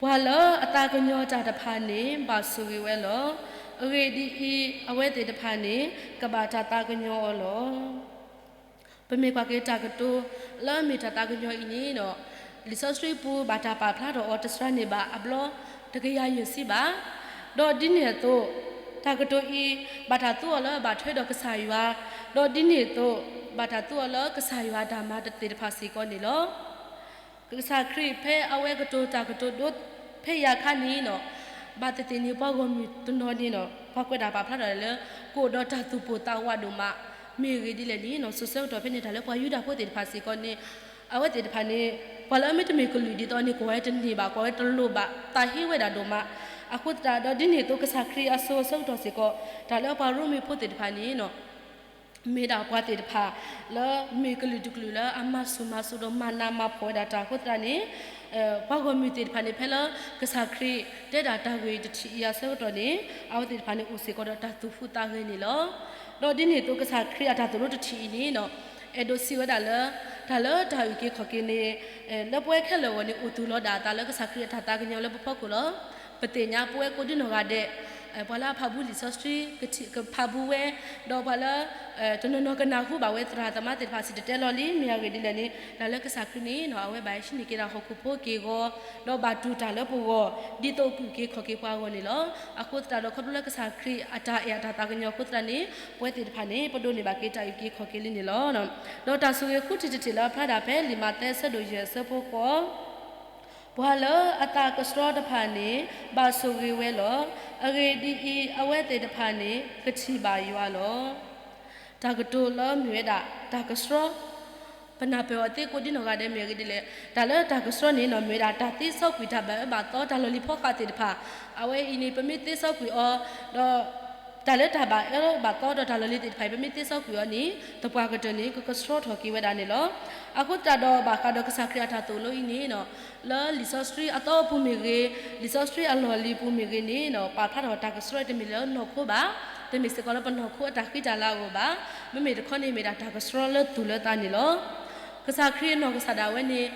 ပှၤလၢအသးကညီၤတၢ်တဖၣ်န့ၣ် ဘၣ်ဆိၣ်ဂ့ၤဝဲလီၤ. အဂ့ၢ်ဒ်အံၤ, အဝဲသ့ၣ်တဖၣ်န့ၣ် ကဘၣ်တၢ်သးကညီၤအီၤလီၤ. ပမ့ၢ်ကွၢ်က့ၤတၢ်ကတိၤလၢအမ့ၢ်တၢ်သးကညီၤအံၤန့ၣ်ဒီး လံာ်စီဆှံပူၤဘၣ်တၢ်ပာ်ဖျါထီၣ်အီၤတစှၤန့ၢ်ဘၣ်အဘျီ တကယၤယဲၢ်ဆံဘၣ်. ဒီးဒ်န့ၣ်အသိး တၢ်ကတိၤအံၤ ဘၣ်တၢ်သူအီၤလၢအဘၣ်ထွဲဒီးကစၢ်ယွၤ, ဒီးဒ်န့ၣ်အသိး ဘၣ်တၢ်သူအီၤလၢကစၢ်ယွၤအတၢ်မၤသ့ၣ်တဖၣ်စ့ၢ်ကီးန့ၣ်လီၤ. ကစၢ်ခရံာ်ဖဲအဝဲကတိၤတၢ်ကတိၤဒိဖဲယၤခါန့ၣ်နီၤ, ဘၣ်သ့ၣ်သ့ၣ်န့ၣ် ပှၤဂီၢ်မုၢ်တနီၤန့ၣ်နီၤ ပှၤကွဲးတၢ်ပာ်ဖျါထီၣ်လၢ ကအိၣ်ဒီးတၢ်သူၣ်ပိၢ်သးဝးဒိၣ်မး, မ့ၢ်အဂ့ၢ်ဒ်လဲၣ်န့ၣ်နီၤ စိၤဆၢကတီၢ်ဖဲန့ၣ် တၢ်လၢပှၤယူဒၤဖိသ့ၣ်တဖၣ်စ့ၢ်ကီးန့ၣ် အဝဲသ့ၣ်တဖၣ်န့ၣ် ပှၤလၢအမ့တမ့ၢ်ကလုာ်ဒ်သိးန့ၣ် ကွၢ်ဝဲတန့ၢ်ဘၣ် ကွၢ်ဝဲတလိၤဘၣ် သးဟ့ဝဲဒၣ်ဒိၣ်မး, အဃိသတးဒီးဒ်န့ၣ်အသိး ကစၢ်ခရံာ်အစိၤဆၢကတီၢ်စ့ၢ်ကီး တၢ်လၢပှၤရိမ့ၤဖိသ့ၣ်တဖၣ်န့ၣ်နီၤ မ့ၢ်ဒၣ်ပှၤသ့ၣ်တဖၣ် လၢမ့ၢ်ကလုာ်တကလုာ်လၢအမၤဆူၣ်မၤစိးဒီးမၤနးမၤဖှီၣ်ဝဲဒၣ်တၢ်အဃိသတးန့ၣ် ပှၤဂီၢ်မုၢ်သ့ၣ်တဖၣ်န့ၣ် ဖဲလၢကစၢ်ခရံာ်တဲဒၣ်တၢ်ဂ့ၢ်တထံၣ်အံၤအဆၢကတီၢ်န့ၣ် အဝဲသ့ၣ်တဖၣ်န့ၣ်အိၣ်စ့ၢ်ကီးဒီးတၢ်သူၣ်ဟူးသးဂဲၤန့ၣ်လီၤ. ဒီးဒ်န့ၣ်အသိးကစၢ်ခရံာ်အတၢ်သိၣ်လိတထံၣ်အံၤန့ၣ်နီၤ အဲၣ်ဒိးစံးဝဲဒၣ်လၢ တၢ်လၢတၢ်အုၣ်က့ၤခီၣ်က့ၤန့ၣ် လၢပဝဲခဲလၢာ်အဂီၢ်န့ၣ် အိၣ်သူၣ်လီၤဒၣ်အသးလၢကစၢ်ခရံာ်အတၢ်သးကညီၤလၢပဖီခိၣ်လီၤ. ပသ့ၣ်ညါပဝဲကိးဒ်နီၢ်ဂၤဒဲး ပှၤလၢအဖးဘူးလံာ်စီဆှံ ကဖးဘူးဝဲ, ဒီးပှၤလၢ တနီၤနီၤကနၢ်ဟူဘၣ်ဝဲသရၣ်သမါသ့ၣ်တဖၣ်စံၣ်တဲၤတဲလီၤလံ, မ့ၢ်အဂ့ၢ်ဒ်လဲၣ်န့ၣ် တၢ်လၢကစၢ်ခရံာ်န့ၣ် အဝဲဘၣ်ဟံးန့ၢ်က့ၤတၢ်ဟီၣ်ခိၣ်ဖိက့ၢ်ဂီၤ, ဒီးဘၣ်တူၢ်တၢ်လၢပဂီၢ် ဒ်သိးကအုၣ်က့ၤခီၣ်က့ၤပှၤအဂီၢ်န့ၣ်လီၤ. အဃိသတးဒီး ခီဖျိလၢကစၢ်ခရံာ်အတၢ်အဲၣ်အတၢ်သးကညီၤအဃိသတးန့ၣ် ပဝဲသ့ၣ်တဖၣ်န့ၣ် ပဒိးန့ၢ်ဘၣ်က့ၤတၢ်အုၣ်က့ၤခီၣ်က့ၤလံန့ၣ်လီၤ. ဒီးတၢ်ဆိၣ်ဂ့ၤဃုထံၣ်တထံၣ်လၢအဖျါဒၣ်ဖဲလံာ်မးသဲအဆၢဒိၣ်ယဲၢ်အဆၢဖိဃိး, ပှၤလၢအသးကဆှီတဖၣ်န့ၣ် ဘၣ်ဆိၣ်ဂ့ၤဝဲလီၤ. အဂ့ၢ်ဒ်အံၤ, အဝဲသ့ၣ်တဖၣ်န့ၣ် ကထံၣ်ဘၣ်ယွၤလီၤ. တၢ်ကတိၤလၢမ့ၢ်ဝဲဒၣ် တၢ်ကဆှီ ပနၢ်ပၢၢ်အီၤသ့ကိးဒ်နီၢ်ဂၤဒဲး မ့ၢ်အဂ့ၢ်ဒ်လဲၣ်. တၢ်လၢတၢ်ကဆှီန့ၣ် မ့ၢ်ဝဲဒၣ် တၢ်သ့စီကွံာ်တၢ်ဘၣ်အၢဘၣ်သီ တၢ်လီၢ်လံၤဖီဃာ်သ့ၣ်တဖၣ်, အဝဲအံၤန့ၣ် ပမ့ၢ်သ့စီကွံာ်အီၤ, ဒီး တၢ်လၢတၢ်ဘၣ်အၢဘၣ်သီဒီးတၢ်လီၢ်လံၤသ့ၣ်တဖၣ်အံၤ ပမ့ၢ်သ့စီကွံာ်အီၤန့ၣ် သပှၢ်ကတၢၢ်န့ၣ် ကကဆှီထီၣ်က့ၤဝဲဒၣ်န့ၣ်လီၤ. အဃိသတးဒီး ဘၣ်ဃးဒီးကစၢ်ခရံာ်အတၢ်သိၣ်လိအံၤန့ၣ် လၢလံာ်စီဆှံအသီအပူၤမ့ၢ်ဂ့ၤ, လံာ်စီဆှံအလီၢ်လံၤပူၤမ့ၢ်ဂ့ၤန့ၣ် ပာ်ဖျါထီၣ်တၢ်ကဆှီတမ့ၢ်လၢနီၢ်ခိဘၣ်, တမ့ၢ်စ့ၢ်ကီးလၢပနီၢ်ခိအတၢ်ဃံတၢ်လၤအဂီၢ်ဘၣ်, မ့မ့ၢ်တခီန့ၣ် မ့ၢ်ဒၣ်တၢ်ကဆှီလၢသူၣ်လၢသးန့ၣ်လီၤ. ကစၢ်ခရံာ်အနီၢ်ကစၢ်ဒၣ်ဝဲန့ၣ်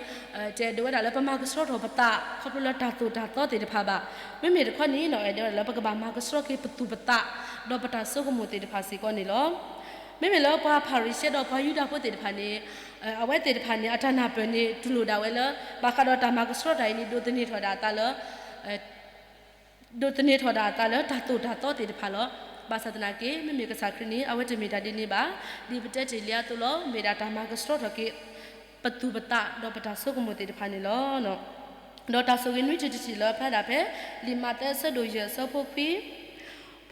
တအဲၣ်ဒိးဝဲဒၣ်လၢပမၤကဆှီထီၣ်ပသး ခီဖျိလၢတၢ်သိၣ်တၢ်သီသ့ၣ်တဖၣ်ဘၣ်. မ့မ့ၢ်တခီန့ၣ် အဲၣ်ဒိးဝဲဒၣ်လၢပကဘၣ်မၤကဆှီက့ၤပသူၣ်ပသး ဒီးပတၢ်ဆိကမိၣ်သ့ၣ်တဖၣ်စ့ၢ်ကီးန့ၣ်လီၤ. မ့မ့ၢ်လၢပှၤဖၤရံၤၡဲဒီးပှၤယူဒၤဖိသ့ၣ်တဖၣ်န့ၣ် အဝဲသ့ၣ်တဖၣ်န့ၣ် အတၢ်နၢ်ပၢၢ်န့ၣ် တူၢ်လိာ်ဒၣ်ဝဲလၢ ဘၣ်ဃးဒီးတၢ်မၤကဆှီတၢ်အံၤန့ၣ် ဒိးသန့ၤထီၣ်ဒၣ်အသးလၢ ဒိးသန့ၤထီၣ်ဒၣ်အသးလၢတၢ်သိၣ်တၢ်သီသ့ၣ်တဖၣ်လီၤ. ဘၣ်ဆၣ်သနာ်က့ မ့မ့ၢ်ကစၢ်ခရံာ်န့ၣ် အဝဲတမ့ၢ်တၢ်ဒ်န့ၣ်ဘၣ်. ဒ်ပတဲတ့ၢ်လံအသိးလီၤ, မ့ၢ်ဒၣ်တၢ်မၤကဆှီထီၣ်က့ၤ ပသူၣ်ပသးဒီးပတၢ်ဆိကမိၣ်သ့ၣ်တဖၣ်န့ၣ်လီၤ. ဒီးတၢ်ဆိၣ်ဂ့ၤနွံထံၣ်တထံၣ်လၢအဖျါဒၣ်ဖဲ လံာ်မးသဲအဆၢဒိၣ်ယဲၢ်အဆၢဖိခွံ,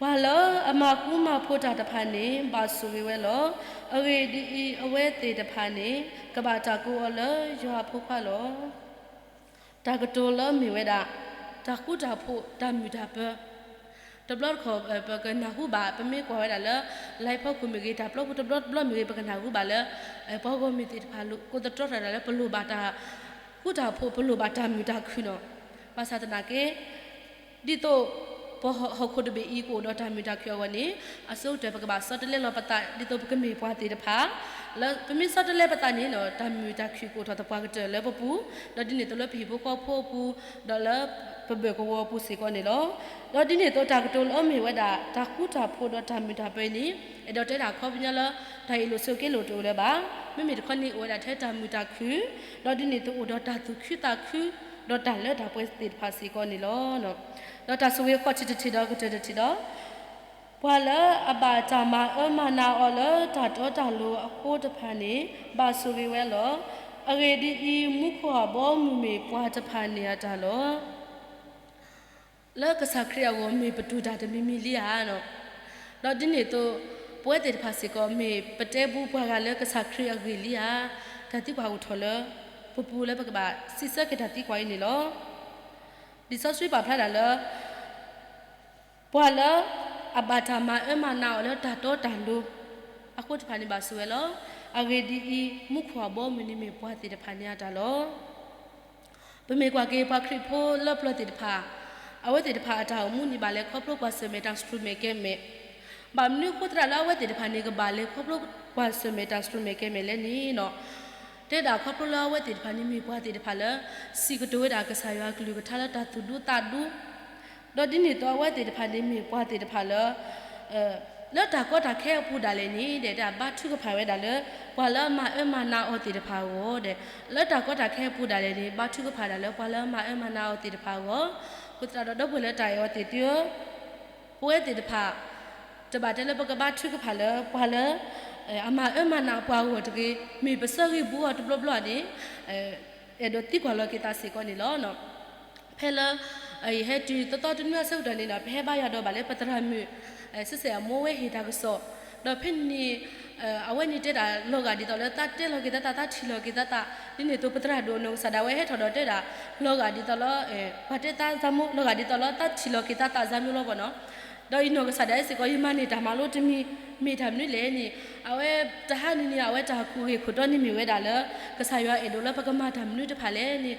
ပှၤလၢအမၤဃူမၤဖိးတၢ်တဖၣ်န့ၣ် ဘၣ်ဆိၣ်ဂ့ၤဝဲလီၤ. အဂ့ၢ်ဒ်အံၤ, အဝဲသ့ၣ်တဖၣ်န့ၣ် ကဘၣ်တၢ်ကိးအီၤလၢယွၤအဖိခွါလီၤ. တၢ်ကတိၤလၢမ့ၢ်ဝဲဒၣ် တၢ်ဃူတၢ်ဖိး တၢ်မုာ်တၢ်ပၢၤ, တဘျီတခီၣ် ပကနၢ်ဟူဘၣ် ပမ့ၢ်ကွၢ်ဝဲဒၣ်လၢ လံာ်ဖီခိၣ်မ့ၢ်ဂ့ၤ တၢ်ပျီပူၤတဘျီတဘျီမ့ၢ်ဂ့ၤ ပကနၢ်ဟူဘၣ်လၢ ပှၤဂီၢ်မုၢ်သ့ၣ်တဖၣ် ကိးသတြီတၢ်ဒၣ်လၢ ပလိၣ်ဘၣ်တၢ် ဃူတၢ်ဖိး ပလိၣ်ဘၣ်တၢ်မုာ်တၢ်ခုၣ်နီၤ. ဘၣ်ဆၣ်သနာ်က့ ဒ်သိး ပဟီၣ်ခိၣ်တဘ့ၣ်အံၤ ကအိၣ်ဒီးတၢ်မုာ်တၢ်ခုၣ်အဂီၢ်န့ၣ် အဆိကတၢၢ် ပကဘၣ်ဆီတလဲလီၤပသး ဒ်သိးပကမ့ၢ်ပှၤသ့ၣ်တဖၣ် လၢပမ့ၢ်ဆီတလဲပသးန့ၣ် တၢ်မုာ်တၢ်ခုၣ်ကအိၣ်ထီၣ်သပှၢ်ကတၢၢ်လၢပပူၤ, ဒီးဒ်န့ၣ်အသိးလၢပဟံၣ်ဖိဃီဖိအပူၤ, ဒီးလၢပဘၢၣ်ကဝီၤအပူၤစ့ၢ်ကီးန့ၣ်လီၤ. ဒီးဒ်န့ၣ်အသိးတၢ်ကတိၤလၢအမ့ၢ်ဝဲဒၣ် တၢ်ဃူတၢ်ဖိးဒီးတၢ်မုာ်တၢ်ပၢၤအံၤန့ၣ် အဲၣ်ဒိးတဲဒၣ်အခီပညီလၢ တၢ်အ့ၣ်လိာ်ဆိးက့လိာ်တအိၣ်လၢၤဘၣ်. မ့မ့ၢ်တခီန့ၣ် အိၣ်ဝဲဒၣ်ထဲတၢ်မုာ်တၢ်ခုၣ်, ဒီးဒ်န့ၣ်အသိးအိၣ်ဒီးတၢ်သူၣ်ခုသးခု, ဒီးတၢ်လၢတၢ်ပှဲၤသ့ၣ်တဖၣ်စ့ၢ်ကီးန့ၣ်လီၤ. ဒီးတၢ်ဆိၣ်ဂ့ၤဃိးထံၣ်တထံၣ်ဒီးကတၢၢ်တထံၣ်ဒီး ပှၤလၢအဘၣ်တၢ်မၤအၢမၤနးအီၤလၢတၢ်တီတၢ်လိၤအဃိတဖၣ်န့ၣ် ဘၣ်ဆိၣ်ဂ့ၤဝဲလီၤ. အဂ့ၢ်ဒ်အံၤ, မူခိၣ်အဘီအမုၢ်မ့ၢ်ပှၤတဖၣ်န့ၣ်အတၢ်လီၤ. လၢကစၢ်ခရံာ်အဂီၢ်မ့ၢ်ပတူၢ်တၢ်တမံၤမံၤလံဧါ. ဒီးဒ်န့ၣ်အသိး ပဝဲသ့ၣ်တဖၣ်စ့ၢ်ကီး မ့ၢ်ပတဲဘူးပှၤဂၤလၢကစၢ်ခရံာ်အဂ့ၢ်လံဧါ. တၢ်သံကွၢ်အိၣ်ထီၣ်လၢ ပပူၤလၢပကဘၣ်စံးဆၢက့ၤတၢ်သံကွၢ်အံၤန့ၣ်လီၤ. လံာ်စီဆှံပာ်ဖျါဒၣ်လၢ ပှၤလၢအဘၣ်တၢ်မၤအၢမၤနးအီၤလၢတၢ်တီတၢ်လိၤ အဃိတဖၣ်န့ၣ် ဘၣ်ဆိၣ်ဝဲလီၤ. အဂ့ၢ်ဒ်အံၤ, မူခိၣ်အဘီအမုၢ်န့ၣ်မ့ၢ်ပှၤသ့ၣ်တဖၣ်န့ၣ်အတၢ်လီၤ. ပမ့ၢ်ကွၢ်က့ၤပှၤခရံာ်ဖိလၢပျၢၤသ့ၣ်တဖၣ်, အဝဲသ့ၣ်တဖၣ်အတၢ်အိၣ်မူန့ၣ်ဘၣ်လဲၤခီဖျိကွၢ်ဆၢၣ်မဲာ်တၢ်ဆူၣ်မဲာ်ကဲမဲာ်, ဘၣ်မနုၤအဃိသတးလၢအဝဲသ့ၣ်တဖၣ်န့ၣ် ကဘၣ်လဲၤခီဖျိကွၢ်ဆၢၣ်မဲာ်တၢ်ဆူၣ်မဲာ်ကဲမဲာ်လဲၣ်န့ၣ် တဲဒၣ်ခီဖျိလၢအဝဲသ့ၣ်တဖၣ်န့ၣ်မ့ၢ်ပှၤသ့ၣ်တဖၣ်လၢ စံးကတိၤဝဲဒၣ်ကစၢ်ယွၤအကလုၢ်ကထါလၢတၢ်သူၣ်ဒူသးဒူ, ဒီးဒ်န့ၣ်အသိးအဝဲသ့ၣ်တဖၣ်န့ၣ်မ့ၢ်ပှၤသ့ၣ်တဖၣ်လၢ လၢတၢ်ကီတၢ်ခဲအပူၤဒၣ်လဲာ်န့ၣ် ဒီးတဲဒၣ်ဘါထုကဖၣ်ဝဲဒၣ်လၢ ပှၤလၢအမၤအၢမၤနးအီၤသ့ၣ်တဖၣ်အဂီၢ်ဒီး လၢတၢ်ကီတၢ်ခဲအပူၤဒၣ်လဲာ်န့ၣ် ဘါထုကဖၣ်ဒၣ်လၢပှၤလၢအမၤအၢမၤနးအီၤသ့ၣ်တဖၣ်အဂီၢ်, အဃိသတးဒီးဒီပုၢ်ဝဲၢ်လၢတၢ်အဲၣ်အီၤသ့ၣ်သုဧၢ, ပဝဲသ့ၣ်တဖၣ် တဘၣ်တဲလၢပကဘါထုကဖၣ်လၢပှၤလၢ အမၤအၢမၤနးပှၤအဂီၢ်တဂ့ၤ, မ့ၢ်ပဆၢဂ့ၤဘူးအီၤတဘျီဘျီန့ၣ် အဲၣ်ဒိးသံကွၢ်လီၤက့ၤသးစ့ၢ်ကီးန့ၣ်လီၤ. ဖဲလၢ ယဟဲတုၤသီသီတနွံအဆၢကတီၢ်န့ၣ်ဒီး ပဟဲဘါယွၤဒီးဘၣ်လၢပသရၣ်မုၣ် စံးစဲၣ်အမိၢ်ဝဲဟ့ၣ်တၢ်ကစီၣ်, ဒီးဖဲန့ၣ် အဝဲန့ၣ်တဲဒၣ်လီၤဂာ်ဒ်သိးလၢသးတဲလီၤက့ၤသးသး သးထံၣ်လီၤက့ၤသးသး, ဒ်န့ၣ်အသိးပသရၣ်ဒိၣ်အနီၢ်ကစၢ်ဒၣ်ဝဲဟဲထီၣ်ဒီးတဲဒၣ် လီၤဂာ်ဒ်သိးလၢ ပှၤတဲသးစၢ်မိၢ် လီၤဂာ်ဒ်သိးလၢသးထံၣ်လီၤက့ၤသးသးစၢ်မိၢ်လီၤဘၣ်နီၤ. ဒီးအံၤနီၢ်ကစၢ်ဒၣ်စ့ၢ်ကီး ယမၤန့ၢ်တၢ်မၤလိတမံၤ မ့ၢ်တၢ်မနုၤလဲၣ်န့ၣ် အဝဲတဟါန့ၣ်န့ၣ် အဝဲတၢ်ဟူးဂဲၤခိၣ်တီန့ၣ်မ့ၢ်ဝဲဒၣ်လၢ ကစၢ်ယွၤအဲၣ်ဒိးလၢပကမၤတၢ်မနုၤတဖၣ်လဲၣ်န့ၣ်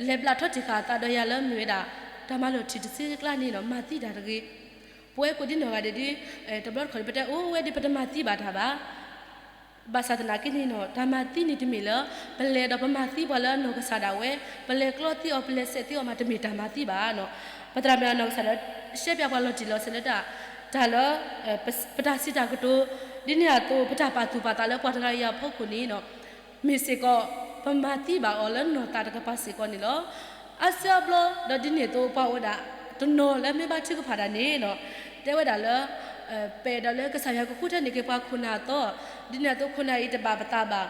လဲၤဘျးထီၣ်တ့ၢ်ဃာ်အသးဒီးယၤလၢမ့ၢ်ဝဲဒၣ် တၢ်မၤလီၢ်ထံးတဆံကျါန့ၣ်ဒီး မၤသံတၢ်တဂ့ၤ. ပဝဲကိးဒံနီၢ်ဂၤဒဲးဒ် တဘျီတခီၣ်န့ၣ် ပတဲအိၣ်ဝဲဒ်ပတမၤသံဘၣ်တၢ်ဘၣ်. ဘၣ်ဆၣ်သနာ်က့န့ၣ်နီၤ တၢ်မၤသံန့ၣ်တမ့ၢ်လၢ ပလဲၤဒီးပမၤသံပှၤလၢအနီၢ်ကစၢ်ဒၣ်ဝဲ, ပလဲၤကျီသံအီၤ ပလဲၤစဲးသံအီၤမး တမ့ၢ်တၢ်မၤသံဘၣ်နီၤ. ပသရၣ်မုၣ်အနီၢ်ကစၢ်ဒီး ရှဲပၠးပှၤလီၤတံၢ်လီၤဆဲးလၢတၢ်, တၢ်လၢ ပတၢ်စံးတၢ်ကတိၤ, ဒ်န့ၣ်အသိး ပတၢ်ပာ်သူၣ်ပာ်သးလၢပှၤတဂၤအံၤအဖီခိၣ်န့ၣ် မ့ၢ်စ့ၢ်ကီး ပမၤသံဘၣ်အီၤလၢနီၢ်သးတကပၤစ့ၢ်ကီးန့ၣ်လီၤ. အါစုအါဘျီ ဒီးဒ်န့ၣ်အသိး ပှၤအိၣ်ဝဲဒၣ်တနီၤလၢမ့ၢ်ဘါထုကဖၣ်တၢ်န့ၣ် တဲဝဲဒၣ်လၢ ပအဲၣ်ဒိးလၢကစၢ်ယွၤကဃုထၢန့ၢ်က့ၤပှၤခိၣ်နၢ်အသီ, ဒ်န့ၣ်အသိးခိၣ်နၢ်အံၤတဘၣ်ပသးဘၣ်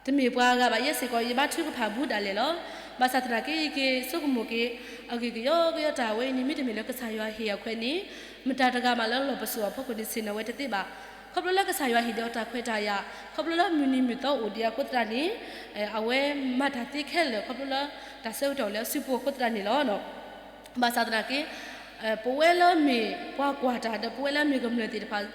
တမ့ၢ်ပှၤဂၤဘၣ် ယဲစ့ၢ်ကီး ယဘါထုကဖၣ်ဘူးဒၣ်လဲာ်လီၤ. ဘၣ်ဆၣ်သနာ်က့ ယက့ၤဆိကမိၣ်က့ၤ အဂ့ၢ်ကယီကယီတၢ်ဝဲအံၤန့ၣ် မ့တမ့ၢ်လၢကစၢ်ယွၤဟ့ၣ်အခွဲးန့ၣ် မတၤတဂၤမးလၢလီၢ်ပစိာ်အဖီခိၣ်န့ၣ် ဆ့ၣ်နီၤဝဲတသ့ဘၣ်. ခီဖျိလၢကစၢ်ယွၤဟ့ၣ်ဒံးအီၤတၢ်ခွဲးတၢ်ယာ်, ခီဖျိလၢမုၢ်နံၤမုၢ်သီအိၣ်ဒံးအဃိသတးန့ၣ် အဝဲမၤတၢ်သ့ခဲလၢာ် ခီဖျိလၢတၢ်ဆၢကတီၢ်လၢအစုပူၤအဃိသတးန့ၣ်လီၤ. ဘၣ်ဆၣ်သနာ်က့ ပဝဲလၢမ့ၢ်ပှၤကွၢ်တၢ် ဒီးပဝဲလၢမ့ၢ်ကမျၢၢ်သ့ၣ်တဖၣ်ဒ်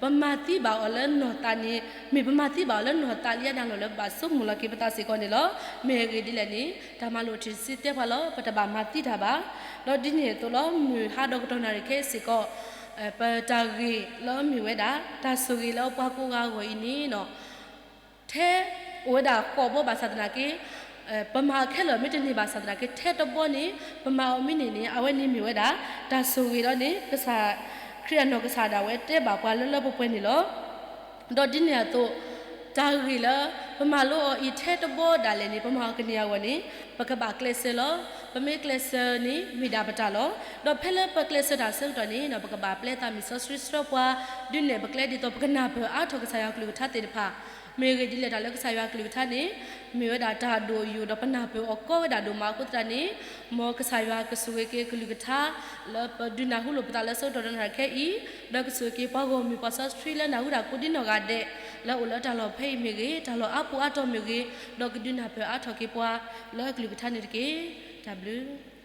ပမၤသံဘၣ်အီၤလၢနီၢ်သးန့ၣ် မ့ၢ်ပမၤသံဘၣ်အီၤလၢနီၢ်သးလံအနၢ်လီၢ်လၢဘၣ်ဆိကမိၣ်လီၤက့ၤပသးစ့ၢ်ကီးန့ၣ်လီၤ. မ့ၢ်အဂ့ၢ်ဒ်လဲၣ်န့ၣ် တၢ်မၤလိာ်တဆံတဲပှၤလီၤ ပတဘၣ်မၤသံတၢ်ဘၣ်. ဒီးဒ်န့ၣ်အသိးလီၤ မုၢ်ဟါဒီးကတီၢ်နၣ်ရံၣ်ခဲအံၤစ့ၢ်ကီး ပတၢ်ဂ့ၢ်လၢအမ့ၢ်ဝဲဒၣ် တၢ်ဆိၣ်ဂ့ၤလၢပှၤကိးဂၤအဂီၢ်အံၤန့ၣ် ထဲအိၣ်ဝဲဒၣ်ဃိးဘီဘၣ်ဆၣ်သနာ်က့ ပမၤအီၤခဲလၢာ်မ့ၢ်တန့ၢ်ဘၣ်ဆၣ်သနာ်က့ ထဲတဘီန့ၣ် ပမၤအီၤမ့ၢ်န့ၢ်န့ၣ် အဝဲန့ၣ်မ့ၢ်ဝဲဒၣ် တၢ်ဆိၣ်ဂ့ၤလီၤန့ၣ် ကစၢ် ခရံာ်အနီၢ်ကစၢ်ဒၣ်ဝဲတဲဘၣ်ပှၤလၢလၢပှဲၤပှဲၤန့ၣ်လီၤ. ဒီးဒ်န့ၣ်အသိး တၢ်ဂ့ၢ်လၢ ပမၤလိအီၤအံၤထဲတဘီဒၣ်လဲာ်န့ၣ် ပမၤအီၤကန့ၢ်အဂီၢ်န့ၣ် ပကဘၣ်ကျဲးစၢးလီၤ. ပမ့ၢ်ကျဲးစၢးန့ၣ် မ့ၢ်ဒၣ်ပတၢ်လီၤ. ဒီးဖဲလၢပကျဲးစၢးတၢ်ဆၢကတီၢ်န့ၣ် ပကဘၣ်ပျဲသးမုၢ်စီဆှံဆှၢပှၤ ဒုးနဲၣ်ပကျဲဒ်သိးပကနၢ်ပၢၢ်အါထီၣ်ကစၢ်ယွၤကလုၢ်ကထါသ့ၣ်တဖၣ် မ့ၢ်အဂ့ၢ်ဒ်လဲၣ်တၢ်လၢကစၢ်ယွၤကလုၢ်ကထါန့ၣ် မ့ၢ်ဝဲဒၣ်တၢ်ဒိၣ်ယိာ်ဒီးပနၢ်ပၢၢ်အီၤကီဝဲဒၣ်ဒိၣ်မးအဃိသတးန့ၣ် မ်ကစၢ်ယွၤကဆိၣ်ဂ့ၤက့ၤကလုၢ်ကထါ လၢပဒုးနၢ်ဟူလိာ်ပသးလၢဆၢကတီၢ်နၣ်ရံၣ်ခဲအံၤ ဒီးကဆိၣ်ဂ့ၤက့ၤပှၤဂီၢ်မုၢ်ပှၤစီဆှံလၢနၢ်ဟူတၢ်ကိးဒ်နီၢ်ဂၤဒဲး လၢအိၣ်လၢတၢ်လီၢ်ဖဲအံၤမ့ၢ်ဂ့ၤ တၢ်လီၢ်အါပူၤအါတီၤမ့ၢ်ဂ့ၤ ဒီးကဒုးနၢ်ပၢၢ်အါထီၣ်က့ၤပှၤလၢကလုၢ်ကထါန့ၣ်တက့ၢ်. တၢ်ဘျုး